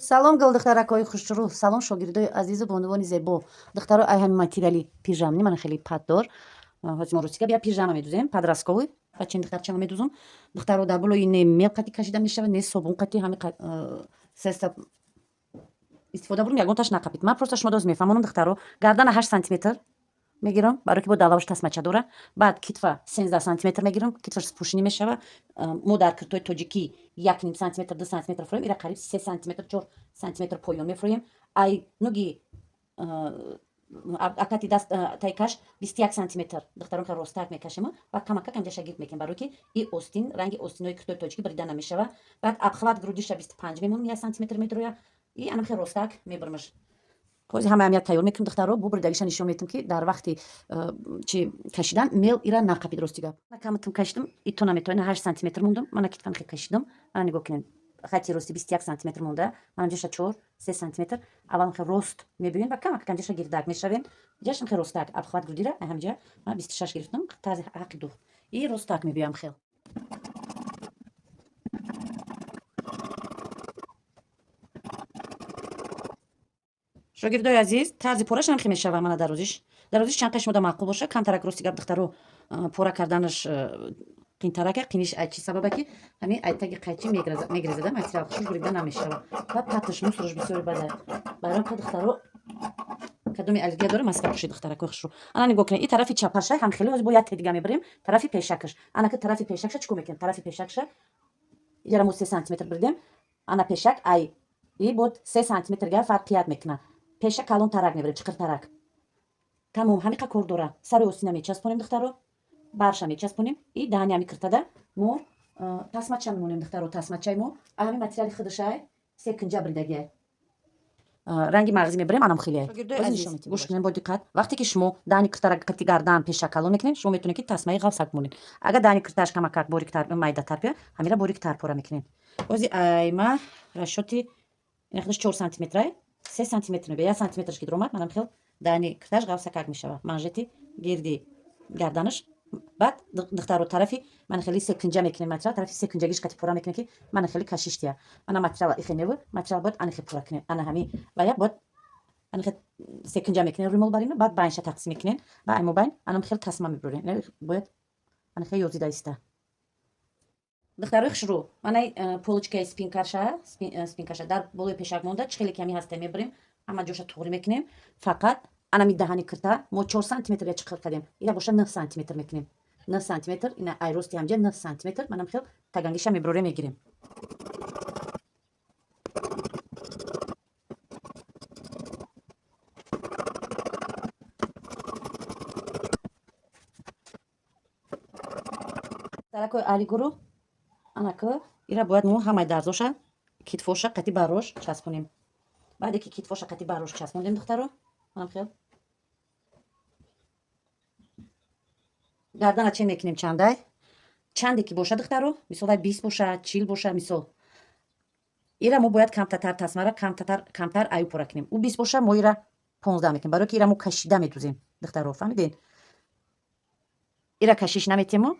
Салом, гулдухтаракҳои хушрӯ, салом, шогирдои азизу бонувони зебо. Духтаро, ай ҳами материали пижамни мана хеле патдор. Ҳозир мо русига бия пижама медузем, подростковый бачин духтарчама медузум. Духтаро, дар болои не мел қати кашида мешавад, не собун қати, ҳами средства истифода бурум, ягонташ нақапид. Ман просто шумо доз мефаҳмонам, духтаро. Гардана 8 сантиметр мегирам, барои ки бо далаваш тасмача дора. Баъд китфа 13 сантиметр мегирам, китфаш спушинӣ мешава. Мо дар киртои тоҷикӣ 1,5 сантиметр, 2 сантиметр фуроем, ира қариб 3 сантиметр, 4 сантиметр поён мефуроем. Ай нуги акати даст тайкаш 21 сантиметр, духтарон, ка ростак мекашем ва камакак анҷаша гирд мекунем, барои ки и остин ранги остинои киртои тоҷикӣ брида намешава. Баъд обхват грудиша 25 мемонам, 1 сантиметр медроя и анамхе ростак мебарамаш. Ҳозир ҳама ҳамия тайёр мекунем, духтаро, бо бридагиша нишон метам, ки дар вақти чи кашидан мел ира нақапид. Рости гап, каматам кашидам, ито наметавонам, 8 сантиметр мондам. Мана китфам хе кашидам, мана нигоҳ кунед, хати рости 21 сантиметр монда, мана ҷаша 4-3 сантиметр. Аввал хе рост мебиёем ва камак ҷаша гирдак мешавем, ҷашам хе ростак обхват грудира ҳамҷа ман 26 гирифтам, тарзи ҳаққи дух и ростак мебиёям хел. Шогирдои азиз, тарзи пораш ҳам хе мешава. Мана дарозиш чанд қай шумода маъқул боша, камтарак. Рости гап, духтаро, пора карданаш қинтарака. Қиниш ай чӣ сабаба? Ки ҳамин айтаги қайчи мегрезада, материал хуш бурида намешава ва паташ мусорош бисёри бада. Барои ка, духтаро, кадоми аллергия дора, маска пӯшед, духтаракои хушрӯ. Ана нигоҳ кунед, и тарафи чапаша ҳам хеле. Ҳозир бо як дига мебарем тарафи пешакаш. Анака тарафи пешакша чӣ кор мекунем? Тарафи пешакша яра мо 3 сантиметр буридем. Ана пешак ай и бод 3 сантиметрга фарқият мекунад. Пеша калон тарак мебарем, чиқиртарак. Тамом, ҳамиқа кор дора. Сари остина мечаспонем, духтаро, барша мечаспонем и даҳани ҳами киртада мо тасмача мемонем. Духтаро, тасмачаи мо ҳами материали худашай, се кунҷа бридагиай, ранги мағзӣ мебарем, анам хеле. Гӯш кунем бо диққат. Вақте ки шумо даҳани киртара қати гардан пеша калон мекунед, шумо метавонед, ки тасмаи ғафсак монед. Агар даҳани киртааш камакак бориктар, майдатар бия, ҳамира бориктар пора мекунед. Ози айма расчёти ина худаш 4 сантиметрай, 3 сантиметр мебия, 1 сантиметраш ки дуромад, манам хел даҳани киртааш ғафсакак мешава, манжети гирди гарданаш. Баъд, духтаро, тарафи мана хеле се кунҷа мекунем материал, тарафи се кунҷагиш қати пора мекунем, ки мана хеле кашиш тия. Ана материал ихе неву материал бояд анихе пора кунем. Ана ҳами вая бояд анихе се кунҷа мекунем, румол барину, баъд байнша тақсим мекунем ва ай мобайн анам хел тасма мебурем, бояд анихе ёзида иста. Духтарои хушрӯ, манай полочкаи спинкаша дар болои пешак монда, чӣ хеле ками ҳаста мебарем, ҳама ҷоша туғрӣ мекунем. Фақат анами даҳани кирта мо 4 сантиметр я чиқир кардем, ира боша 9 сантиметр мекунем, 9 сантиметр. Ина ай рости ҳамҷа 9 сантиметр, манам хел тагангиша мебурорем, мегирем. Даракои аҳли гурӯҳ, анака ира бояд мо ҳамаи дарзоша, китфоша қати барош часпонем. Баъде ки китфоша қати барош часпондем, духтаро, манам хел гардана чен мекунем, чандай чанде ки боша, духтаро. Мисол, вай 20 боша, 40 боша, мисол, ира мо бояд камтатар тасмара камтар аю пора кунем. Ӯ 20 боша, мо ира 15 мекунем, барое ки ира мо кашида медузем. Духтаро, фаҳмиден? Ира кашиш наметему,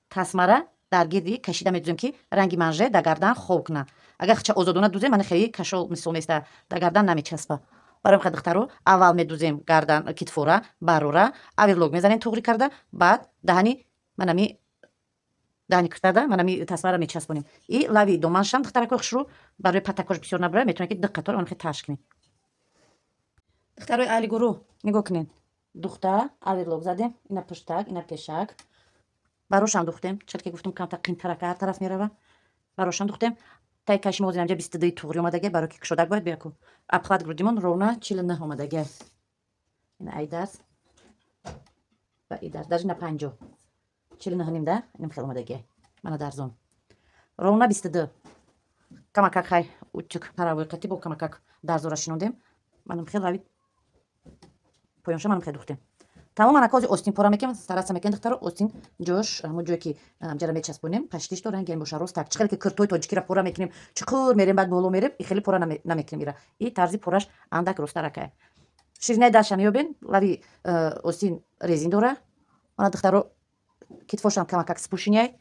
тасмара дар гирди кашида медузем, ки ранги манжет дар гардан хоб кунад. Агар хча озодона дузем, мана хеле кашол мисол места, дар гардан намечаспа. Барои ха, духтаро, аввал медузем гардан, китфора, барора оверлок мезанем, туғрӣ карда, баъд даҳани манами даҳани киртада манами тасмара мечаспонем. И лави доманшам, духтаракои хушрӯ, барои патакош бисёр набара, метавонед, ки ду қатор он хе таш кунед. Духтарои аҳли гурӯҳ, нигоҳ кунед, духта оверлок задем, ина пуштак, ина пешак, барошам духтем. Чар ки гуфтум, камтар қинтарака, ҳар тараф мерава. Барошам духтем. Тай каши мо ҳозир 22-и туғрӣ омадаге, барои ки кушодак бояд бияку. Обхват грудимон ровно 49 омадаге. Ина ай дарс ва и дарс даже на 50, 49 ним да, инам хел омадаге. Мана дарзон ровно 22, камакак хай утюг паравои қати бо камакак дарзора шинондем. Манам хел рави поёнша манам хел духтем. Тамом. Анака ҳозир остин пора мекунем, стараться мекунем, духтаро, остин ҷош ҳамон ҷое ки ҷара мечаспонем, паштиш доран ген боша, рост так. Чӣ хеле ки киртои тоҷикиро пора мекунем, чуқур мерем, баъд боло мерем, и хеле пора намекунем ира. И тарзи пораш андак росттаракая. Ширинаи дастша меёбен, лави остин резин дора. Мана, духтаро, китфошам камакак спушиняй.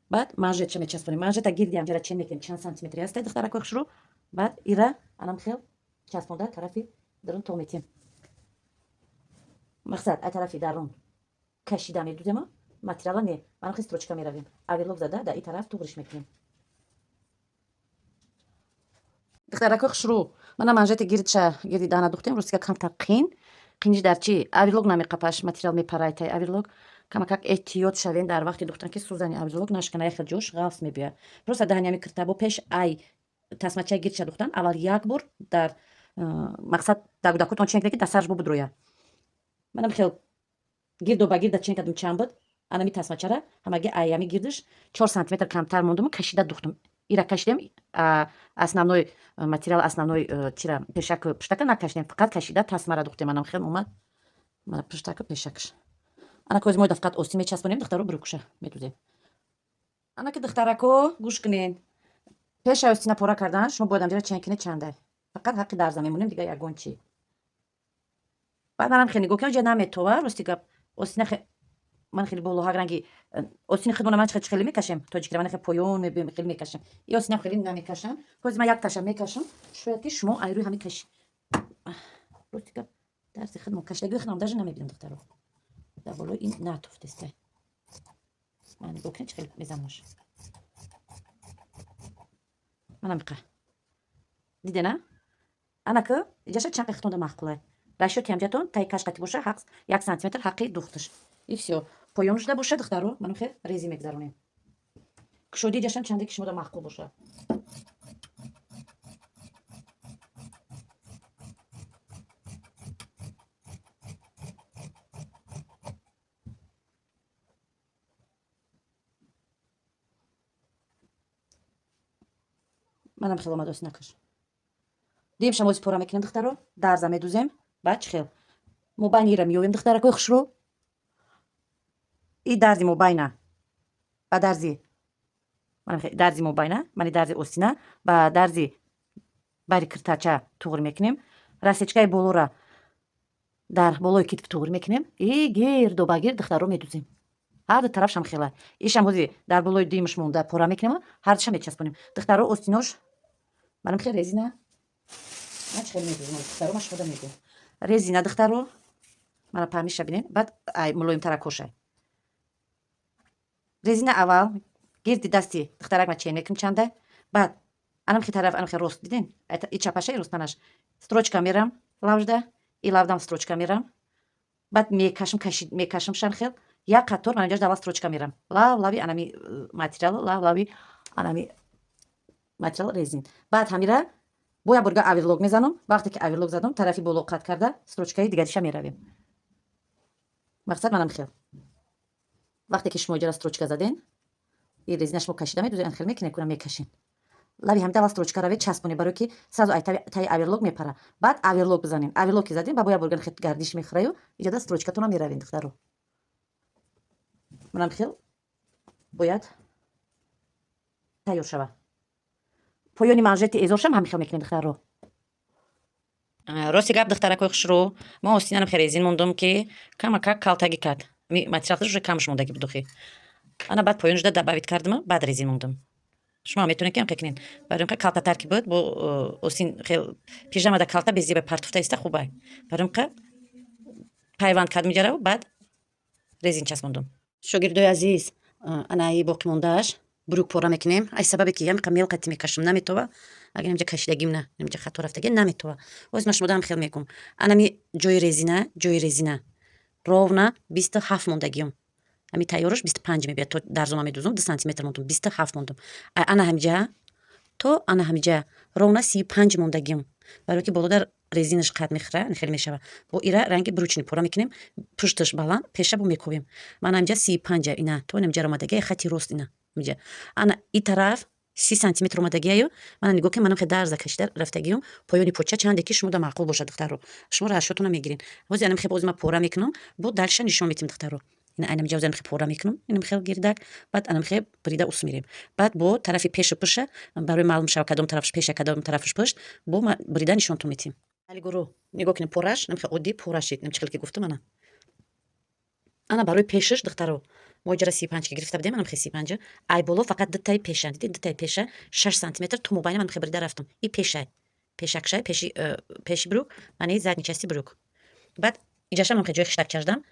Баъд манжетша мечаспонем. Манжета гирди ҳамҷара чен мекунем, чанд сантиметри ҳастай, духтаракои хушрӯ. Баъд ира анам хел часпонда тарафи дарун то метем. Мақсад, ай тарафи дарун кашида медузема, материала не, манам хел строчка меравем. Оверлок зада дар и тараф туғриш мекунем. Духтарако хушрӯ, мана манжети гирдша, гирди дана духтем. Ростига камтар қин. Қиниш дар чи? Оверлок намеқапаш, материал мепарай тай оверлок. Камакак эҳтиёт шавен дар вақти духтан, ки сӯзани оверлок нашкана, яхел ҷош ғафс мебиёяд. Просто даҳани ҳами кирта бо пеш ай тасмачаи гирдша духтан аввал як бор дар мақсад дар гудакотон чен кунед, ки дар сараш бо будроя. Манам хел гирдо ба гирда чен кардум, чанд буд анами тасмачара, ҳамаги ай ҳами гирдиш 4 сантиметр камтар мондуму кашида духтум. Ира кашидем, основной материал, основной чира, пешаку пуштака накашидем, фақат кашида тасмара духтем. Анам хел омад, мана пуштаку пешакш. Ана кози мо фақат остин мечаспонем, духтаро, брюкша медузем. Ана ки, духтарако, гӯш кунед: пеша остина пора кардан шумо бояд амҷара чен кинед чандай, фақат ҳаққи дарза мемонем, дига ягон чи. Баъд манам хел нигоҳ кунам, ҷа наметова. Рости гап, остина ман хеле болоҳак ранги остини худмона ман чӣ хеле мекашем, тоҷикира ман хеле поён мебиём, хеле мекашем. И остинам хеле намекашам. Ҳозир ман як таша мекашам, шояд ки шумо ай рӯи ҳами каши. Рости гап, дарси худмон кашидагии худам даже намебинам, духтаро. Дар болои ин натофтеста. Ман нигоҳ кунед, чӣ хеле мезанамаш. Манам иқа дидена. Анака иҷаша чанд қихтонда маъқулай. Расчёти ҳамҷатон таи каш қати боша, ҳақ 1 сантиметр ҳаққи духташ, и всё. Поён шуда боша, духтаро, манам хел резин мегузаронем. Кушоди ҷашам чанде ки шумода маъқул боша. Манам хел омад осинакаш. Дим шамози пора мекунем, духтаро, дарза медузем. Баъд чӣ хел мобайнира меёвем, духтаракои хушрӯ? И дарзи мобайна ба дарзи, дарзи мобайна, мани дарзи остина ба дарзи бари киртача туғри мекунем. Рассечкаи болора дар болои китф туғри мекунем и гирду ба гирд, духтаро, медузем. Ҳар ду тарафшам хела. Ишам ҳози дар болои димш монда пора мекунем, ҳардуша мечаспонем. Духтаро, остинош манам хел резина. Ман чӣ хел медузам, духтаро, ман шумода мегӯям. Резина, духтаро, мана паҳмиша бинед, баъд ай мулоимтара кошай. Резина аввал гирди дасти духтарак ма чен мекунем чанда. Баъд анамхи тараф, анамхи рост, диден, и чапаша, и ростпанаш строчка мерам, лавжда и лавдам строчка мерам. Баъд мекашам, мекашам шанхел як қатор. Ман инҷаш аввал строчка мерам, лав лави анами материал, лав лави анами материал резин. Баъд ҳамира бо як борга оверлок мезанам. Вақте ки оверлок задам, тарафи боло қат карда, строчкаи дигариша меравем. Мақсад манам хел. Вақте ки шумо иҷара строчка заден, и резина шумо кашида медузед, хел мекунед, куна мекашен. Лави ҳамида аввал строчка равед, часпонед, барое ки сразу ай таи оверлок мепара. Баъд оверлок бизанем. Оверлок ки задем, ба бо як борга хел гардиш мехӯраю иҷода строчкатона меравем, духтаро. Манам хел бояд тайёр шава. Поёни манжети эзоршам ҳамин хел мекунем, духтаро. Рости гап, духтаракои хушрӯ, мо остинанам хел резин мондум, ки камакак калтагӣ кард. Материал уже камш мондагӣ будухи. Ана баъд поён шуда добавить кардима, баъд резин мондум. Шумо метавонед ки ҳам кунед. Барои калтатар ки буд, бо остин хел пижамада калта безеба партуфта иста хубай. Барои пайванд кардм иҷараву баъд резин часпондум. Шогирдои азиз, анаи боқимондааш брюк пора мекунем. Ай сабабе ки ямиқа мелқати мекашам, наметова. Агар инҷа кашидагим, на инҷа хато рафтаги, наметова. Боз ман шумода ҳам хел мекунам. Анами ҷои резина, ҷои резина ровно 27 мондагиём. Ҳами тайёраш 25 мебиёд. То дарзома медузум, 2 сантиметр мондум, 27 мондум. Ана ҳамиҷа то ана ҳамиҷа ровно 35 мондагиём, барое ки болода резинаш қад мехӯра, хеле мешава. Бо ира ранги брючный пора мекунем, пушташ баланд, пеша бо мекобем. Ман ҳамиҷа 35-а, ина то инамиҷа омадагия хати рост, ина ҳамиҷа. Ана и тараф 30 сантиметр омадагияю. Мана нигоҳ кунед, манам хел дарза кашида рафтагиюм. Поёни поча чанде ки шумода маъқул бошад, духтаро, шумо расчётона мегирен. Ҳозир анам хел боз ма пора мекунам, бо дальше нишон метим, духтаро. Ина айнам ҷа хел пора мекунам, инам хел гирдак, баъд анам хел бурида ус мерем. Баъд бо тарафи пешу пуша, барои маълум шава кадом тарафаш пеша, кадом тарафаш пушт, бо ма бурида нишонтон метим. Алигуру, нигоҳ кунед, пораш нам хел оддӣ пора шид, нам чӣ хел ки гуфтам. Ана, ана барои пешаш, духтаро. Мо иҷара 35 ки гирифта будем, анам хе 35. Ай боло фақат дутаи пеша, дидед, дутаи пеша 6 сантиметр ту мобайна ман хе бирида рафтам. И пешай, пешакшай, пеши, пеши брюк, маънаи задней части брюк. Баъд иҷаша ман хе ҷои хиштак чаждам,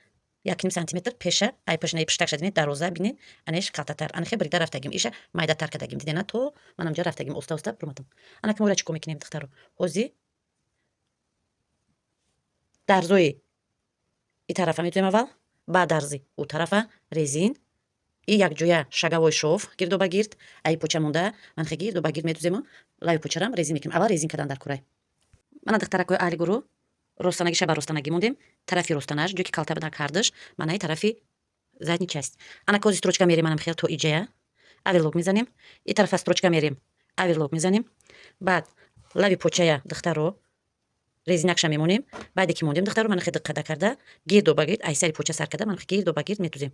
1,5 сантиметр пеша ай пашнаи пуштакша, дидед, дароза, бинед, анеш калтатар, ана хе бирида рафтагим, иша майдатар кардагим, дидена, то манамҷа рафтагим, оста оста биромадам. Ана ки моира чӣ кор мекунем, духтаро? Ҳозир дарзои и тарафа медӯем аввал, баъд дарзи ӯ тарафа, резин и якҷоя, шаговой шов гирду ба гирд, ай поча монда ман хе гирду ба гирд медӯзему лави почарам резин мекунем. Аввал резин кардан дар курай. Мана, духтаракои аҳли гурӯҳ, ростанагиша ба ростанагӣ мондем, тарафи ростанаш, ҷое ки калта буда кардаш, манаи тарафи задний часть. Ана кози строчка мерем, манам хел то иҷая оверлок мезанем, и тарафа строчка мерем, оверлок мезанем. Баъд лави почая, духтаро, резинакша мемонем. Баъде ки мондем, духтаро, мана хе диққата карда, гирду ба гирд, ай сари поча сар карда, мана хе гирду ба гирд метузем.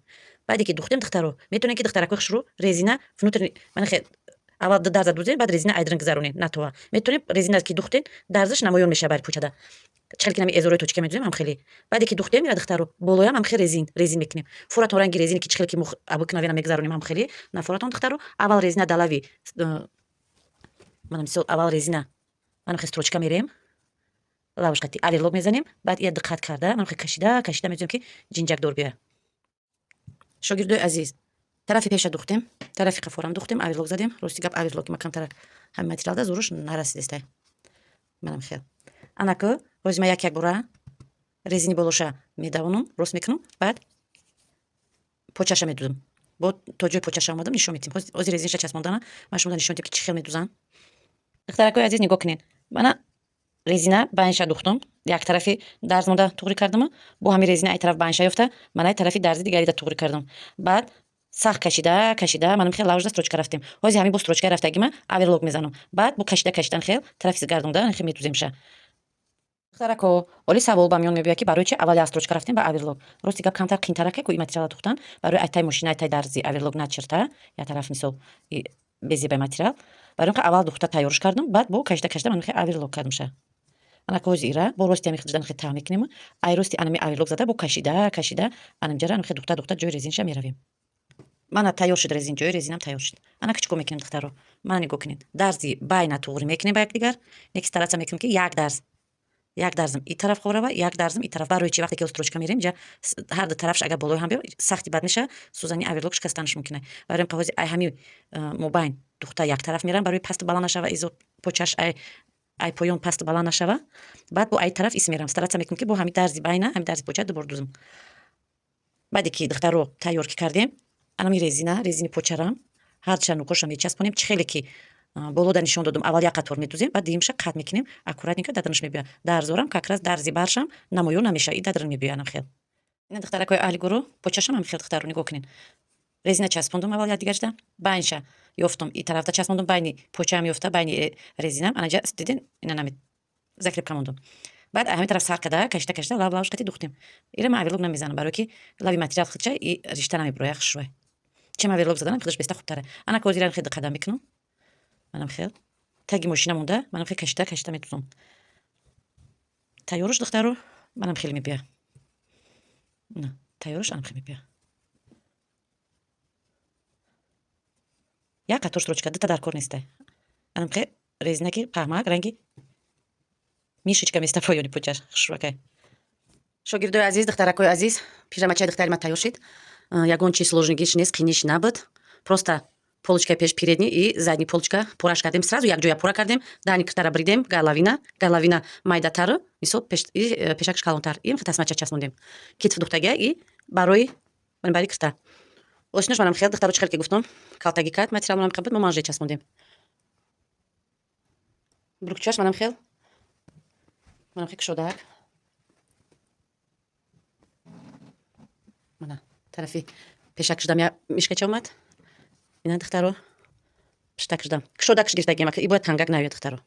Баъде ки духтем, духтаро, метавонем ки, духтаракои хушрӯ, резина внутренний, мана хе аввал дарза дузем, баъд резина айдрин гузаронем. Натова метавонем, резина ки духтем, дарзаш намоён мешава бари почада, чӣ хеле ки нами эзорои точка медузем, ҳам хеле. Баъде ки духтем ира, духтаро, болоям ҳам хе резин мекунем. Фуратон ранги резине ки чӣ хеле ки обыкновенно мегузаронем, ҳам хеле нафоратон, духтаро. Аввал резина далави, мана мисол, аввал резина, мана хе строчка мерем, лавш қати оверлок мезанем. Баъд ия диққат карда, мана хе кашида кашида медузем, ки ҷинҷакдор биёяд. Шогирдои азиз, тарафи пеша духтем, тарафи қафорам духтем, оверлок задем. Рости гап, оверлоки ма камтарак ҳами материалда зуруш нарасидестай. Манам хел. Анаку ҳозир ма як як бора резини болоша медавонам, рост мекунам, баъд почаша медузам. Бо то ҷои почаша омадам, нишон медиҳем. Ҳозир резиниша часпондана ман шумода нишон медиҳам, ки чӣ хел медузам. Духтаракои азиз, нигоҳ кунед, мана резина байнша духтум, як тарафи дарз монда туғрӣ кардаму бо ҳамин резина ай тараф байнша ёфта, ман ай тарафи дарзи дигарида туғрӣ кардам. Баъд сахт кашида кашида, манам хел лавжда строчка рафтем. Ҳозир ҳамин бо строчка рафтагима оверлок мезанам, баъд бо кашида кашидан хел тарафи гардонда хел метуземша. Духтарако, оли савол ба миён мебиёяд, ки барои чи аввал як строчка рафтем ба оверлок? Рости гап, камтар қиинтараке ку и материала тухтан, барои айтай мошина, айтай дарзи оверлок начирта, як тараф мисол безебай материал. Барои он аввал духта тайёрш кардам, баъд бо кашида кашида ман хел оверлок кардамша. Анака ҳозир ира бо рости ҳами хиҷдан хел таҳ мекунем, ай рости анами оверлок зада, бо кашида кашида анамҷара ана хел духта духта ҷои резинша меравем. Мана тайёр шуд резин, ҷои резинам тайёр шуд. Ана чӣ кор мекунем, духтаро? Мана нигоҳ кунед, дарзи байна туғрӣ мекунем ба якдигар, неки стараться мекунем, ки як дарз, як дарзм и тараф хоб як дарзм и тараф. Барои чи? Вақте ки строчка мерем, ҷа ҳар ду тарафш агар болои ҳам биё, сахти бад мешава, сӯзани оверлок шикастанаш мумкин. Барои ин ҳозир ай ҳами мобайн духта як тараф мерам, барои пасту баланд нашава, изо почаш ай поён пасту баланд нашава. Баъд бо ай тараф ис мерам, стараться мекунем, ки бо ҳами дарзи байна, ҳами дарзи поча дубор дузм. Баъде ки, духтаро, тайёр ки кардем, анами резина, резини почарам ҳарча нукоша мечаспонем. Чӣ хеле ки болода нишон додум, аввал як қатор медузем, баъд дуюмша қат мекунем, аккуратненько дадрунаш мебиёяд. Дарзорам как раз дарзи баршам намоён намешавад, и дадрун мебиёяд анам хел. Ина, духтаракои аҳли гурӯҳ, почашам ҳами хел. Духтаро, нигоҳ кунед, резина часпондум аввал якдигаршда, байнша ёфтум, и тарафда часпондум, байни почаам ёфта, байни резинам анаҷа, диден, ина нами закрепка мондум. Баъд ҳамин тараф сар када, кашида кашида, лав лавш қати духтем. Ира ман оверлок намезанам, барое ки лави материал худша и ришта намебурояд хушрӯй. Чем оверлок заданам, худаш беста хубтаре. Ана ҳозир хел қадам мекунам, манам хел таги мошина монда, манам хел кашида кашида метузам. Тайёруш, духтаро, манам хеле мебиёяд. На тайёруш анам хел мебиёяд. Як қатор строчка, дута дар кор нестай. Анам хел резинаки паҳмак, ранги мишечка места поёни почаш хушрӯакай. Шогирдои азиз, духтаракои азиз, пижамачаи духтари ман тайёр шид. Ягон чиз сложныйгиш нест, қиниш набуд. Просто полочкаи пеш, передний и задний полочка пораш кардем, сразу якҷоя пора кардем, дани киртара бридем, горловина, горловина майдатару мисол пешакш калонтар, им тасмача часпондем, китф духтагия и барои бари кирта осинош. Манам хел, духтаро, чӣ хел ки гуфтам, калтаги кард материал, манам буд, мо манже часпондем. Брюкчаш манам хел, манам хел кушодак. Мана тарафи пешак шудам, я мишкача омад. Ина, духтаро, пиштак шудам, кушодак гирифтагиам, и бояд тангак наояд, духтаро.